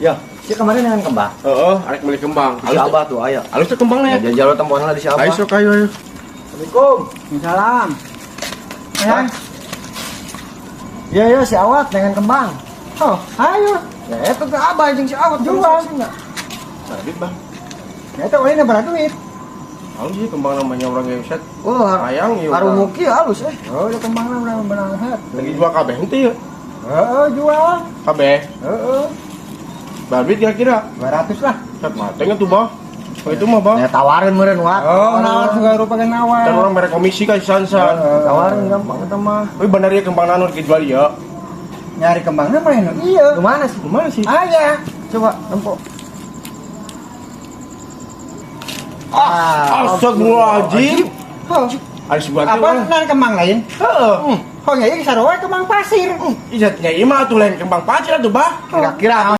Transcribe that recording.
Ya, si kemarin dengan kembang. Heeh, arek beli kembang. Si Abah tuh aya. Alus tuh kembangnya. Ya jajal tempoan lah di si Abah. Ayo sok, ayo ayo. Assalamualaikum. Salam. Ya. Ya ya, si Awat dengan kembang. Oh, ayo. Ya itu ke Abah jeung si Awat Jual. Sabit, Bang. Ya itu ulin berapa duit? Halus sih kembang namanya orang yang set. Oh, Sayang ieu. Harumuki halus eh. Oh, udah kembang lah udah benang hat. Lagi jual kabeh henteu ya? Heeh, jual. Kabeh. Heeh. Babit kira-kira. 200 lah. Set mateng atuh, Bah. Kalau itu mah, Bah. Ya tawarin meureun wat. Oh, nawar juga rupa kan nawar. Kan orang mere komisi ka si Sansan. Heeh. Tawarin gampang eta mah. Wih, bener ya kembang nanu dijual ya. Nyari kembangnya mana? Iya. Gimana sih? Gimana sih? Aya. Coba nempo. Ah, astagfirullahaladzim. Oh, Ada sebuah apa nan kembang lain? Heeh. Oh, ya ini sarua kembang pasir. Ih, nya ieu mah atuh lain kembang pasir atuh, Bah. Kira-kira.